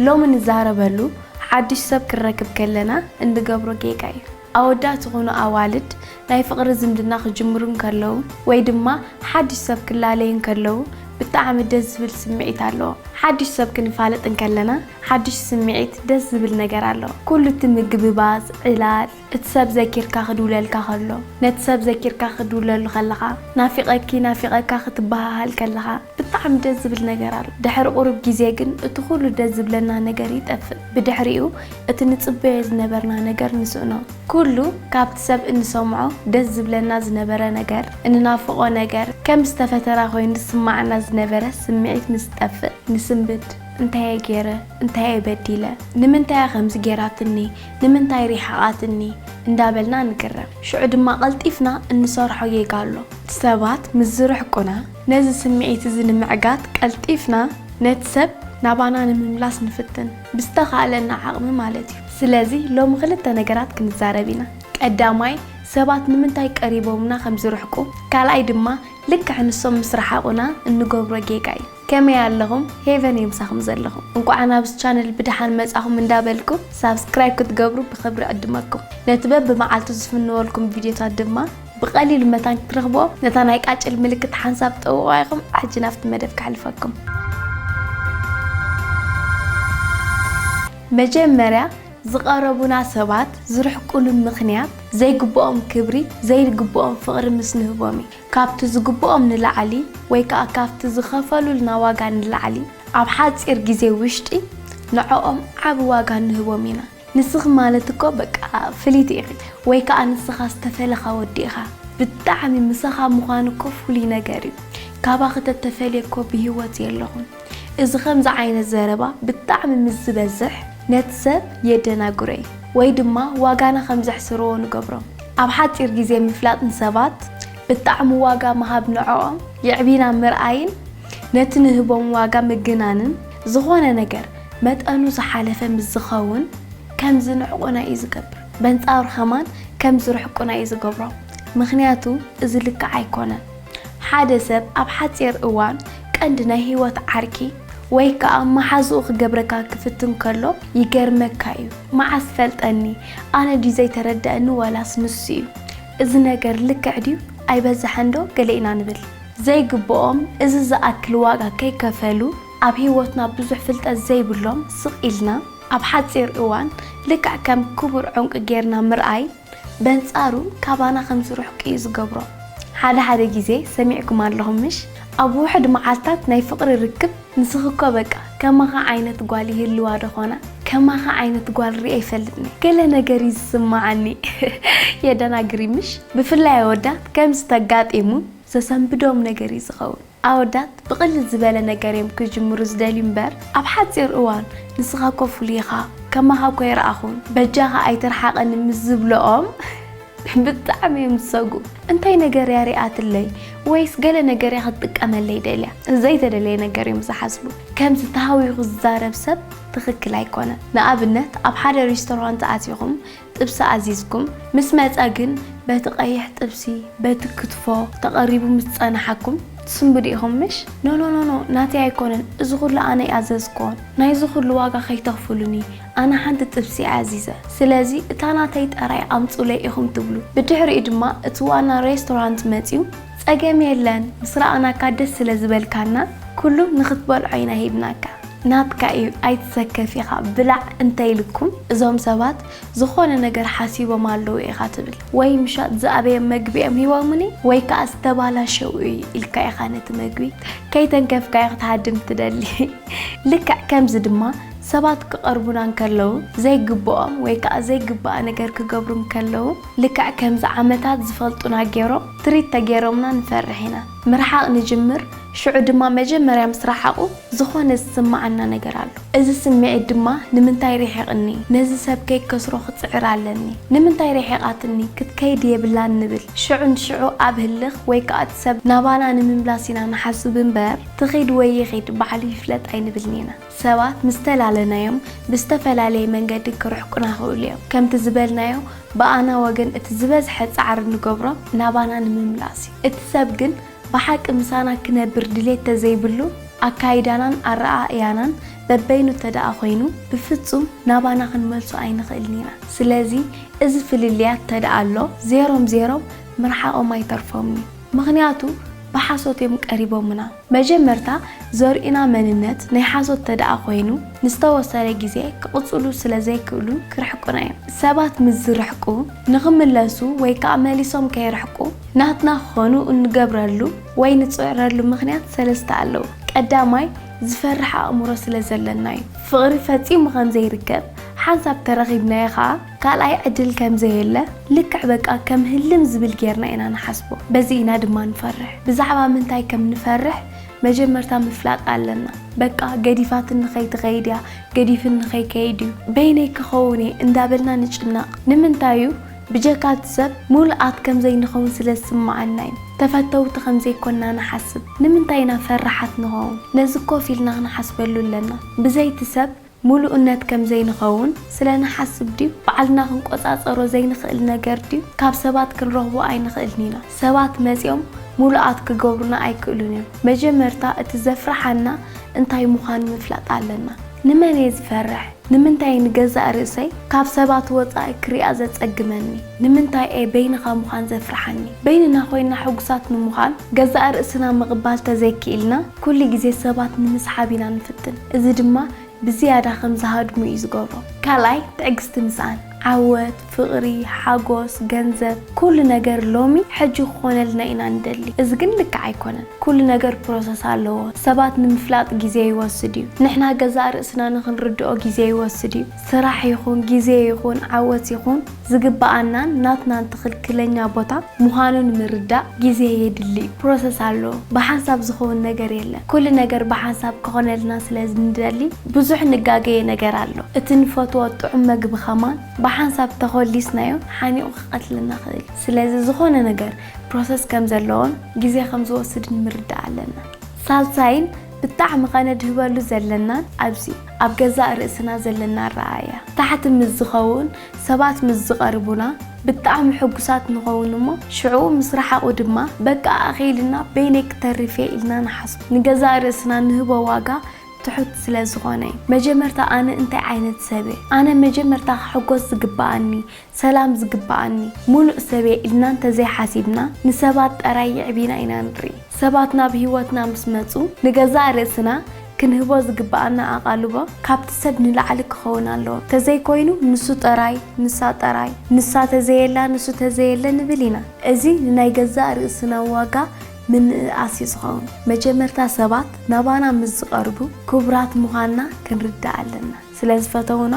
ሎሚ ንዛረበሉ ሓድሽ ሰብ ክንረክብ ከለና እንገብሮ ጌጋ እዩ። ኣወዳት ይኹኑ ኣዋልድ ናይ ፍቕሪ ዝምድና ክጅምሩ እንከለዉ ወይ ድማ ሓድሽ ሰብ ክላለዩ እንከለዉ ብጣዕሚ ደስ ዝብል ስምዒት ኣለዎ። ሓድሽ ሰብ ክንፋለጥ እንከለና ሓድሽ ስምዒት ደስ ዝብል ነገር ኣለዎ። ኩሉ እቲ ምግብባዝ፣ ዕላል፣ እቲ ሰብ ዘኪርካ ክድውለልካ ከሎ፣ ነቲ ሰብ ዘኪርካ ክድውለሉ ከለኻ፣ ናፊቐኪ ናፊቐካ ክትበሃሃል ከለኻ፣ ብጣዕሚ ደስ ዝብል ነገር ኣሎ። ድሕሪ ቁሩብ ግዜ ግን እቲ ኩሉ ደስ ዝብለና ነገር ይጠፍእ። ብድሕሪኡ እቲ ንጽበዮ ዝነበርና ነገር ንስእኖ። ኩሉ ካብቲ ሰብ እንሰምዖ ደስ ዝብለና ዝነበረ ነገር፣ እንናፍቖ ነገር፣ ከም ዝተፈተና ኮይኑ ዝስማዓና ዝነበረ ስምዒት ምስ ዝጠፍእ ንስንብድ። እንታይ እየ ገይረ? እንታይ እየ በዲለ? ንምንታይ እያ ከምዚ ገይራትኒ? ንምንታይ ሪሓቓትኒ? እንዳበልና ንግረም። ሽዑ ድማ ቀልጢፍና እንሰርሖ ጌጋ ኣሎ። ሰባት ምስ ዝርሕቁና ነዚ ስምዒት እዚ ንምዕጋት ቀልጢፍና ነቲ ሰብ ናባና ንምምላስ ንፍትን። ብዝተኻእለና ዓቕሚ ማለት እዩ። ስለዚ ሎሚ ክልተ ነገራት ክንዛረብ ኢና። ቀዳማይ፣ ሰባት ንምንታይ ቀሪቦምና ከም ዝርሕቁ፣ ካልኣይ ድማ ልክዕ ንሶም ምስ ረሓቑና እንገብሮ ጌጋ እዩ። ከመይ ኣለኹም? ሄቨን እየ ምሳኹም ዘለኹ። እንቋዕ ናብዚ ቻነል ብደሓን መጻኹም እንዳበልኩ ሳብስክራይብ ክትገብሩ ብኽብሪ ዕድመኩም። ነቲ በብመዓልቱ ዝፍንወልኩም ቪድዮታት ድማ ብቐሊሉ መታን ክትረኽብዎ ነታ ናይ ቃጭል ምልክት ሓንሳብ ጠውቑዋ ኢኹም። ሕጂ ናብቲ መደብ ከሕልፈኩም። መጀመርያ ዝቐረቡና ሰባት ዝርሕቁሉ ምኽንያት ዘይግብኦም ክብሪ፣ ዘይግብኦም ፍቕሪ ምስ ንህቦም እዩ። ካብቲ ዝግብኦም ንላዕሊ ወይ ከኣ ካብቲ ዝኸፈሉልና ዋጋ ንላዕሊ ኣብ ሓጺር ግዜ ውሽጢ ንዕኦም ዓቢ ዋጋ ንህቦም ኢና። ንስኺ ማለት እኮ በቃ ፍልይቲ ኢኺ ወይ ከኣ ንስኻ ዝተፈለኻ ወዲ ኢኻ። ብጣዕሚ ምሳኻ ምዃን እኮ ፍሉይ ነገር እዩ። ካባኺ ተተፈልየ እኮ ብህይወት የለኹን። እዚ ከምዚ ዓይነት ዘረባ ብጣዕሚ ምስ ዝበዝሕ ነቲ ሰብ የደናግሮ እዩ ወይ ድማ ዋጋና ከም ዘሕስርዎ ንገብሮ። ኣብ ሓጺር ግዜ ምፍላጥ ንሰባት ብጣዕሚ ዋጋ ምሃብ ንዕኦም የዕቢና ምርኣይን ነቲ ንህቦም ዋጋ ምግናንን ዝኾነ ነገር መጠኑ ዝሓለፈ ምስ ዝኸውን ከም ዝንዕቑና እዩ ዝገብር። በንጻሩ ከማን ከም ዝርሕቁና እዩ ዝገብሮም። ምኽንያቱ እዚ ልክዕ ኣይኮነን። ሓደ ሰብ ኣብ ሓጺር እዋን ቀንዲ ናይ ህይወት ዓርኪ ወይ ከኣ መሓዝኡ ክገብረካ ክፍትን ከሎ ይገርመካ እዩ። መዓስ ፈልጠኒ? ኣነ ድዩ ዘይተረደኣኒ ዋላስ ንሱ እዩ? እዚ ነገር ልክዕ ድዩ? ኣይበዝሐን ዶ? ገለ ኢና ንብል። ዘይግብኦም እዚ ዝኣክል ዋጋ ከይከፈሉ ኣብ ህይወትና ብዙሕ ፍልጠት ዘይብሎም ስቕ ኢልና ኣብ ሓጺር እዋን ልክዕ ከም ክቡር ዕንቁ ጌርና ምርኣይ በንጻሩ ካባና ከም ዝርሕቁ እዩ ዝገብሮ። ሓደ ሓደ ግዜ ሰሚዕኩም ኣለኹም ምሽ? ኣብ ውሑድ መዓልታት ናይ ፍቕሪ ርክብ ንስኺ እኮ በቃ ከማኻ ዓይነት ጓል ይህልዋ ዶ ኾና? ከማኻ ዓይነት ጓል ሪአ ይፈልጥኒ። ገለ ነገር እዩ ዝስምዓኒ። የደናግር እዩ ምሽ? ብፍላይ ኣወዳት ከምዚ ተጋጢሙ ዘሰንብዶም ነገር እዩ ዝኸውን። ኣወዳት ብቕልል ዝበለ ነገር እዮም ክጅምሩ ዝደልዩ እምበር፣ ኣብ ሓጺር እዋን "ንስኻ እኮ ፍሉይ ኢኻ፣ ከማኻ እኮ ኣይረኣኹን፣ በጃኻ ኣይትርሓቐኒ" ምስ ዝብልኦም ብጣዕሚ እዮም ዝሰግኡ። "እንታይ ነገር እያ ሪኣትለይ? ወይስ ገለ ነገር እያ ክትጥቀመለይ ደልያ?" ዘይተደለየ ነገር እዮም ዝሓስቡ። ከምዚ ተሃዊኹ ዝዛረብ ሰብ ትኽክል ኣይኮነን። ንኣብነት፣ ኣብ ሓደ ሬስቶራንት ኣቲኹም ጥብሲ ኣዚዝኩም፣ ምስ መጸ ግን በቲ ቀይሕ ጥብሲ፣ በቲ ክትፎ ተቐሪቡ ምስ ጸንሓኩም ትስንብዱ ኢኹም ምሽ? "ኖ፣ ኖ፣ ኖ፣ ኖ፣ ናተይ ኣይኮነን፣ እዚ ኩሉ ኣነ ኣይኣዘዝኩዎን። ናይዚ ኩሉ ዋጋ ከይተኽፍሉኒ፣ ኣነ ሓንቲ ጥብሲ እየ ኣዚዘ። ስለዚ እታ ናተይ ጥራይ ኣምጹለይ" ኢኹም ትብሉ። ብድሕሪኡ ድማ እቲ ዋና ሬስቶራንት መጺኡ፣ "ጸገም የለን፣ ምስ ረኣናካ ደስ ስለ ዝበልካና፣ ኩሉ ንኽትበልዖ ኢና ሂብናካ። ናትካ እዩ፣ ኣይትሰከፍ ኢኻ፣ ብላዕ" እንተ ኢልኩም፣ እዞም ሰባት ዝኾነ ነገር ሓሲቦም ኣለዉ ኢኻ ትብል። ወይ ምሻጥ ዝኣበየ መግቢ እዮም ሂቦምኒ፣ ወይ ከኣ ዝተባላሸው እዩ ኢልካ ኢኻ ነቲ መግቢ ከይተንከፍካዮ ክትሃድም ትደሊ። ልክዕ ከምዚ ድማ ሰባት ክቐርቡና እንከለዉ ዘይግብኦም ወይ ከኣ ዘይግባእ ነገር ክገብሩ እንከለዉ፣ ልክዕ ከምዚ ዓመታት ዝፈልጡና ገይሮም ትሪት ተገይሮምና ንፈርሕ ኢና። ምርሓቕ ንጅምር፣ ሽዑ ድማ መጀመርያ ምስ ረሓቑ ዝኾነ ዝስምዓና ነገር ኣሎ። እዚ ስምዒት ድማ "ንምንታይ ርሒቕኒ? ነዚ ሰብ ከይከስሮ ክጽዕር ኣለኒ። ንምንታይ ርሒቓትኒ? ክትከይድ የብላን" ንብል። ሽዑ ንሽዑ ኣብ ህልኽ ወይ ከኣ እቲ ሰብ ናባና ንምምላስ ኢና ንሓስብ እምበር፣ "ትኺድ ወይ ይኺድ ባዕሉ ይፍለጥ" ኣይንብልን ኢና። ሰባት ምስ ተላለናዮም ብዝተፈላለየ መንገዲ ክርሕቁና ይኽእሉ እዮም። ከምቲ ዝበልናዮ፣ ብኣና ወገን እቲ ዝበዝሐ ጻዕሪ ንገብሮ ናባና ንምምላስ እዩ። እቲ ሰብ ግን ብሓቂ ምሳና ክነብር ድሌት ተዘይብሉ፣ ኣካይዳናን ኣረኣእያናን በበይኑ ተደኣ ኮይኑ፣ ብፍጹም ናባና ክንመልሶ ኣይንኽእልን ኢና። ስለዚ፣ እዚ ፍልልያት ተደኣ ኣሎ፣ ዜሮም ዜሮም ምርሓቖም ኣይተርፎምን እዩ። ምኽንያቱ፣ ብሓሶት እዮም ቀሪቦምና። መጀመርታ፣ ዘርእዩና መንነት ናይ ሓሶት ተደኣ ኮይኑ፣ ንዝተወሰነ ግዜ ክቕጽሉ ስለ ዘይክእሉ ክርሕቁና እዮም። ሰባት ምስ ዝርሕቁ፣ ንኽምለሱ ወይ ከኣ መሊሶም ከይርሕቁ፣ ናትና ክኾኑ እንገብረሉ ወይ ንጽዕረሉ ምኽንያት ሰለስተ ኣለዉ። ቀዳማይ፣ ዝፈርሕ ኣእምሮ ስለ ዘለና እዩ። ፍቕሪ ፈጺሙ ከም ዘይርከብ፣ ሓንሳብ ተረኺብናዮ ኸኣ ካልኣይ ዕድል ከም ዘየለ፣ ልክዕ በቃ ከም ህልም ዝብል ጌርና ኢና ንሓስቦ። በዚ ኢና ድማ ንፈርሕ። ብዛዕባ ምንታይ ከም ንፈርሕ መጀመርታ ምፍላጥ ኣለና። በቃ ገዲፋትኒ ከይትኸይድ እያ፣ ገዲፍኒ ከይከይድ እዩ፣ በይነይ ክኸውን እየ እንዳበልና ንጭነቕ። ንምንታይ እዩ? ብጀካ እቲ ሰብ ሙሉኣት ከም ዘይንኸውን ስለ ዝስምዓና እዩ። ተፈተውቲ ከም ዘይኮንና ንሓስብ። ንምንታይ ኢና ፈራሓት ንኸውን? ነዚ ኮፍ ኢልና ክንሓስበሉ ኣለና። ብዘይ እቲ ሰብ ሙሉእነት ከም ዘይንኸውን ስለ ንሓስብ ድዩ? ባዕልና ክንቆጻጸሮ ዘይንኽእል ነገር ድዩ? ካብ ሰባት ክንረኽቦ ኣይንኽእልን ኢና። ሰባት መጺኦም ሙሉኣት ክገብሩና ኣይክእሉን እዮም። መጀመርታ እቲ ዘፍርሓና እንታይ ምዃኑ ምፍላጥ ኣለና። ንመን እየ ዝፈርሕ? ንምንታይ ንገዛእ ርእሰይ ካብ ሰባት ወጻኢ ክሪኣ ዘጸግመኒ? ንምንታይ እየ በይንኻ ምዃን ዘፍርሓኒ? በይንና ኮይንና ሕጉሳት ንምዃን ገዛእ ርእስና ምቕባል ተዘይክኢልና፣ ኩሉ ግዜ ሰባት ንምስሓብ ኢና ንፍትን። እዚ ድማ ብዝያዳ ከም ዝሃድሙ እዩ ዝገብሮ። ካልኣይ፣ ትዕግስቲ ምስኣን። ዓወት፣ ፍቕሪ፣ ሓጎስ፣ ገንዘብ፣ ኩሉ ነገር ሎሚ ሕጂ ክኾነልና ኢና ንደሊ። እዚ ግን ልክዕ ኣይኮነን። ኩሉ ነገር ፕሮሰስ ኣለዎ። ሰባት ንምፍላጥ ግዜ ይወስድ እዩ። ንሕና ገዛእ ርእስና ንኽንርድኦ ግዜ ይወስድ እዩ። ስራሕ ይኹን፣ ግዜ ይኹን፣ ዓወት ይኹን፣ ዝግበኣናን ናትናን ትኽክለኛ ቦታ ምዃኑ ንምርዳእ ግዜ የድሊ እዩ። ፕሮሰስ ኣለዎ። ብሓንሳብ ዝኸውን ነገር የለን። ኩሉ ነገር ብሓንሳብ ክኾነልና ስለ ንደሊ ብዙሕ ንጋገየ ነገር ኣሎ። እቲ ንፈትዎ ጥዑም መግቢ ኸማን ብሓንሳብ ተኾሊስናዮ ሓኒቑ ክቐትለና ይኽእል እዩ። ስለዚ ዝኾነ ነገር ፕሮሰስ ከም ዘለዎን ግዜ ከም ዝወስድን ምርዳእ ኣለና። ሳልሳይን ብጣዕሚ ኸነድህበሉ ዘለናን ኣብዚ ኣብ ገዛእ ርእስና ዘለና ኣረኣእያ። ታሕቲ ምስ ዝኸውን ሰባት ምስ ዝቐርቡና ብጣዕሚ ሕጉሳት ንኸውን እሞ ሽዑ ምስ ረሓቑ ድማ በቃ ኣኺልና በይነይ ክተርፍ እየ ኢልና ንሓስብ። ንገዛእ ርእስና ንህቦ ዋጋ ትሑት ስለ ዝኾነ እዩ። መጀመርታ ኣነ እንታይ ዓይነት ሰብ እየ? ኣነ መጀመርታ ክሕጎስ ዝግበኣኒ፣ ሰላም ዝግበኣኒ፣ ሙሉእ ሰብ እየ ኢልና እንተዘይሓሲብና ንሰባት ጥራይ የዕቢና ኢና ንርኢ። ሰባት ናብ ህይወትና ምስ መጹ ንገዛእ ርእስና ክንህቦ ዝግበኣና ኣቓልቦ ካብቲ ሰብ ንላዕሊ ክኸውን ኣለዎ። ተዘይኮይኑ ንሱ ጥራይ፣ ንሳ ጥራይ፣ ንሳ ተዘየላ ንሱ ተዘየለ ንብል ኢና። እዚ ንናይ ገዛእ ርእስና ዋጋ ምንእኣስ እዩ ዝኸውን። መጀመርታ ሰባት ናባና ምስ ዝቐርቡ ክቡራት ምዃንና ክንርዳእ ኣለና። ስለ ዝፈተዉና፣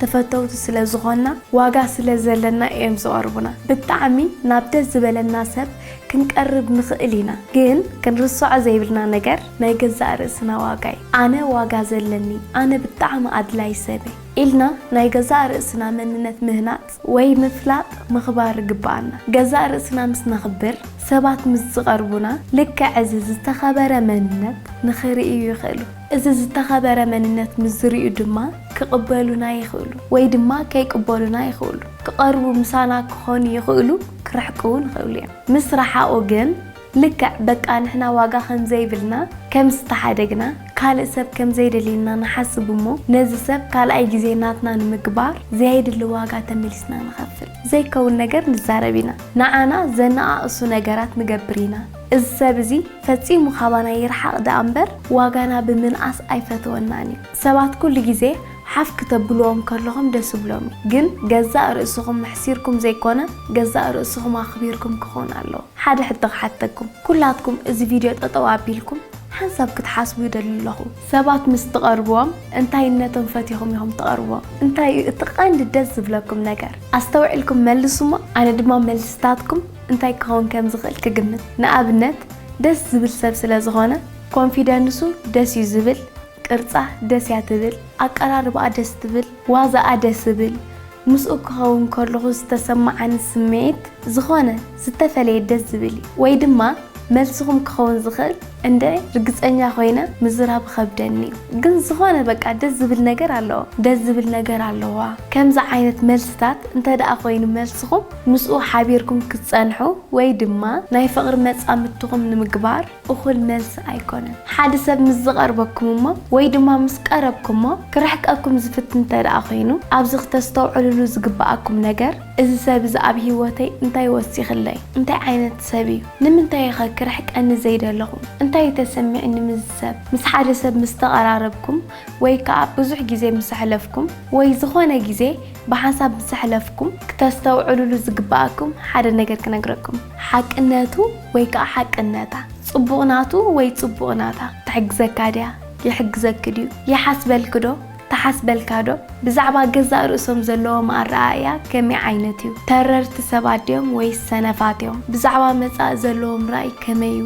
ተፈተውቲ ስለ ዝኾንና፣ ዋጋ ስለ ዘለና እዮም ዝቐርቡና። ብጣዕሚ ናብ ደስ ዝበለና ሰብ ክንቀርብ ንኽእል ኢና። ግን ክንርስዖ ዘይብልና ነገር ናይ ገዛእ ርእስና ዋጋ እዩ። ኣነ ዋጋ ዘለኒ፣ ኣነ ብጣዕሚ ኣድላይ ሰብ እየ ኢልና ናይ ገዛእ ርእስና መንነት ምህናጽ ወይ ምፍላጥ ምኽባር ይግበኣና። ገዛእ ርእስና ምስ ነኽብር፣ ሰባት ምስ ዝቐርቡና፣ ልክዕ እዚ ዝተኸበረ መንነት ንኽርእዩ ይኽእሉ። እዚ ዝተኸበረ መንነት ምስ ዝርእዩ ድማ ክቕበሉና ይኽእሉ ወይ ድማ ከይቅበሉና ይኽእሉ። ክቐርቡ ምሳና ክኾኑ ይኽእሉ፣ ክርሕቁ እውን ይኽእሉ እዮም። ምስ ረሓቑ ግን ልክዕ በቃ ንሕና ዋጋ ከም ዘይብልና፣ ከም ዝተሓደግና፣ ካልእ ሰብ ከም ዘይደልየና ንሓስብ እሞ ነዚ ሰብ ካልኣይ ግዜ ናትና ንምግባር ዘየድሊ ዋጋ ተመሊስና ንኸፍል። ዘይከውን ነገር ንዛረብ ኢና። ንዓና ዘነኣእሱ ነገራት ንገብር ኢና። እዚ ሰብ እዚ ፈጺሙ ካባና ይርሓቕ ደኣ እምበር ዋጋና ብምንኣስ ኣይፈተወናን እዩ። ሰባት ኩሉ ግዜ ሓፍ ክተብልዎም ከለኹም ደስ ይብሎም እዩ። ግን ገዛእ ርእስኹም ኣሕሲርኩም ዘይኮነ ገዛእ ርእስኹም ኣኽቢርኩም ክኸውን ኣለዎ። ሓደ ሕቶ ክሓተኩም። ኩላትኩም እዚ ቪድዮ ጠጠው ኣቢልኩም ሓንሳብ ክትሓስቡ ይደሊ ኣለኹ። ሰባት ምስ ትቐርብዎም እንታይነቶም ፈቲኹም ኢኹም ትቐርብዎም? እንታይ እዩ እቲ ቀንዲ ደስ ዝብለኩም ነገር? ኣስተውዒልኩም መልሱ እሞ ኣነ ድማ መልስታትኩም እንታይ ክኸውን ከም ዝኽእል ክግምት። ንኣብነት ደስ ዝብል ሰብ ስለ ዝኾነ ኮንፊደንሱ ደስ እዩ ዝብል፣ ቅርጻ ደስ እያ ትብል፣ ኣቀራርባኣ ደስ ትብል፣ ዋዛኣ ደስ ዝብል፣ ምስኡ ክኸውን ከለኹ ዝተሰማዓኒ ስምዒት ዝኾነ ዝተፈለየ ደስ ዝብል እዩ። ወይ ድማ መልስኹም ክኸውን ዝኽእል እንደ ርግጸኛ ኮይነ ምዝራብ ኸብደኒ እዩ። ግን ዝኾነ በቃ ደስ ዝብል ነገር ኣለዎ፣ ደስ ዝብል ነገር ኣለዋ። ከምዚ ዓይነት መልስታት እንተ ደኣ ኮይኑ መልስኹም፣ ምስኡ ሓቢርኩም ክትጸንሑ ወይ ድማ ናይ ፍቕሪ መጻምድትኹም ንምግባር እኹል መልሲ ኣይኮነን። ሓደ ሰብ ምስ ዝቐርበኩም እሞ ወይ ድማ ምስ ቀረብኩሞ ክርሕቀኩም ዝፍትን እንተ ደኣ ኮይኑ፣ ኣብዚ ክተስተውዕሉሉ ዝግብኣኩም ነገር፣ እዚ ሰብ እዚ ኣብ ህይወተይ እንታይ ወሲኽለይ? እንታይ ዓይነት ሰብ እዩ? ንምንታይ ኢኸ ክርሕቀኒ ዘይደለኹ? እንታይ እዩ ተሰሚዕኒ ምስዚ ሰብ? ምስ ሓደ ሰብ ምስ ተቐራረብኩም ወይ ከኣ ብዙሕ ግዜ ምስ ኣሕለፍኩም ወይ ዝኾነ ግዜ ብሓንሳብ ምስ ኣሕለፍኩም፣ ክተስተውዕሉሉ ዝግብኣኩም ሓደ ነገር ክነግረኩም። ሓቅነቱ ወይ ከኣ ሓቅነታ፣ ጽቡቕ ናቱ ወይ ጽቡቕ ናታ፣ ትሕግዘካ ድያ? ይሕግዘኪ ድዩ? ይሓስበልኪ ዶ? ትሓስበልካ ዶ? ብዛዕባ ገዛእ ርእሶም ዘለዎም ኣረኣእያ ከመይ ዓይነት እዩ? ተረርቲ ሰባት ድዮም ወይስ ሰነፋት እዮም? ብዛዕባ መጻኢ ዘለዎም ራእይ ከመይ እዩ?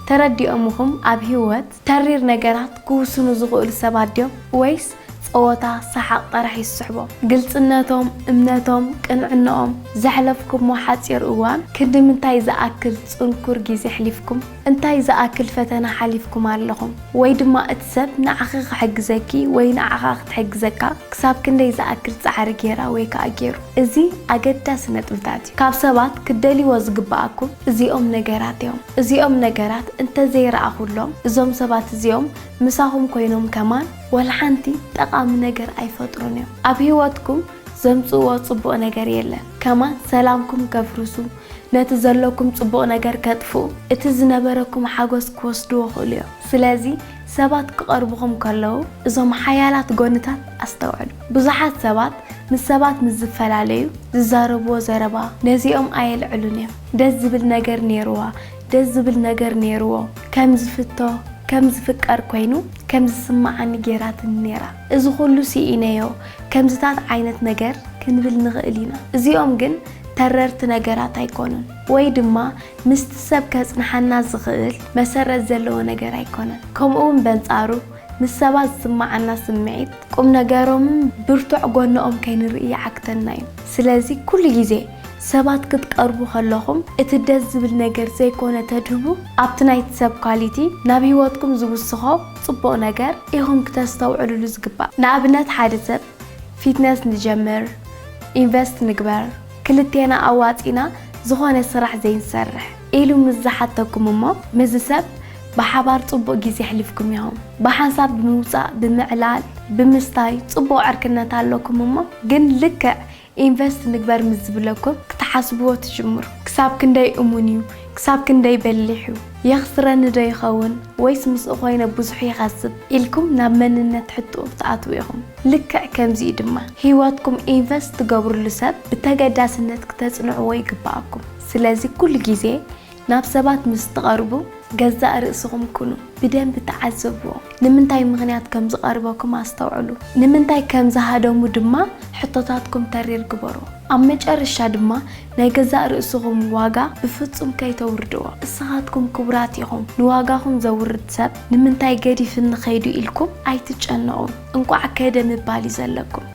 ተረዲኦምኹም ኣብ ህይወት ተሪር ነገራት ክውስኑ ዝኽእሉ ሰባት ድዮም ወይስ ጸወታ፣ ሰሓቕ ጥራሕ ይስሕቦም? ግልጽነቶም፣ እምነቶም፣ ቅንዕነኦም፣ ዘሕለፍኩሞ ሓጺር እዋን ክንዲ ምንታይ ዝኣክል ጽንኩር ግዜ ኣሕሊፍኩም? እንታይ ዝኣክል ፈተና ሓሊፍኩም ኣለኹም? ወይ ድማ እቲ ሰብ ንዓኺ ክሕግዘኪ ወይ ንዓኻ ክትሕግዘካ ክሳብ ክንደይ ዝኣክል ጻዕሪ ጌራ ወይ ከኣ ጌሩ? እዚ ኣገዳሲ ነጥብታት እዩ። ካብ ሰባት ክትደልይዎ ዝግብኣኩም እዚኦም ነገራት እዮም። እዚኦም ነገራት እንተዘይረኣኹሎም፣ እዞም ሰባት እዚኦም ምሳኹም ኮይኖም ከማን ወላ ሓንቲ ጠቓሚ ነገር ኣይፈጥሩን እዮም። ኣብ ህይወትኩም ዘምጽእዎ ጽቡቕ ነገር የለን። ከማን ሰላምኩም ከፍርሱ፣ ነቲ ዘለኩም ጽቡቕ ነገር ከጥፍኡ፣ እቲ ዝነበረኩም ሓጎስ ክወስድዎ ይኽእሉ እዮም። ስለዚ ሰባት ክቐርቡኹም ከለዉ እዞም ሓያላት ጎንታት ኣስተውዕሉ። ብዙሓት ሰባት ምስ ሰባት ምስ ዝፈላለዩ ዝዛረብዎ ዘረባ ነዚኦም ኣየልዕሉን እዮም። ደስ ዝብል ነገር ነይርዋ፣ ደስ ዝብል ነገር ነይርዎ፣ ከም ዝፍቶ፣ ከም ዝፍቀር ኮይኑ ከም ዝስምዓኒ ጌራትኒ ነይራ። እዚ ኩሉ ስኢነዮ፣ ከምዚታት ዓይነት ነገር ክንብል ንኽእል ኢና። እዚኦም ግን ተረርቲ ነገራት ኣይኮኑን፣ ወይ ድማ ምስቲ ሰብ ከጽንሓና ዝኽእል መሰረት ዘለዎ ነገር ኣይኮነን። ከምኡ እውን በንጻሩ ምስ ሰባት ዝስምዓና ስምዒት፣ ቁም ነገሮምን ብርቱዕ ጎንኦም ከይንርኢ ይዓግተና እዩ። ስለዚ ኩሉ ግዜ ሰባት ክትቀርቡ ከለኹም እቲ ደስ ዝብል ነገር ዘይኮነ ተድህቡ፣ ኣብቲ ናይቲ ሰብ ኳሊቲ ናብ ህይወትኩም ዝውስኾ ጽቡቕ ነገር ኢኹም ክተስተውዕሉሉ ዝግባእ። ንኣብነት ሓደ ሰብ ፊትነስ ንጀምር፣ ኢንቨስት ንግበር፣ ክልቴና ኣዋጺና ዝኾነ ስራሕ ዘይንሰርሕ ኢሉ ምስ ዝሓተኩም እሞ ምስዚ ሰብ ብሓባር ጽቡቕ ግዜ ኣሕሊፍኩም ኢኹም። ብሓንሳብ ብምውጻእ፣ ብምዕላል፣ ብምስታይ ጽቡቕ ዕርክነት ኣለኩም እሞ ግን ልክዕ ኢንቨስት ንግበር ምስ ዝብለኩም ክትሓስብዎ ትጅምሩ። ክሳብ ክንደይ እሙን እዩ? ክሳብ ክንደይ በሊሕ እዩ? የኽስረኒ ዶ ይኸውን? ወይስ ምስኡ ኮይነ ብዙሕ ይኸስብ? ኢልኩም ናብ መንነት ሕቶኡ ትኣትዉ ኢኹም። ልክዕ ከምዚ እዩ ድማ ህይወትኩም ኢንቨስት ትገብርሉ ሰብ ብተገዳስነት ክተጽንዕዎ ይግብኣኩም። ስለዚ ኩሉ ግዜ ናብ ሰባት ምስ ትቐርቡ ገዛእ ርእስኹም ኩኑ። ብደንቢ ተዓዘብዎ። ንምንታይ ምኽንያት ከም ዝቐርበኩም ኣስተውዕሉ። ንምንታይ ከም ዝሃደሙ ድማ ሕቶታትኩም ተሪር ግበሩ። ኣብ መጨረሻ ድማ ናይ ገዛእ ርእስኹም ዋጋ ብፍጹም ከይተውርድዎ። እስኻትኩም ክቡራት ኢኹም። ንዋጋኹም ዘውርድ ሰብ ንምንታይ ገዲፍኒ ከይዱ ኢልኩም ኣይትጨነቑ። እንቋዕ ከደ ምባል እዩ ዘለኩም።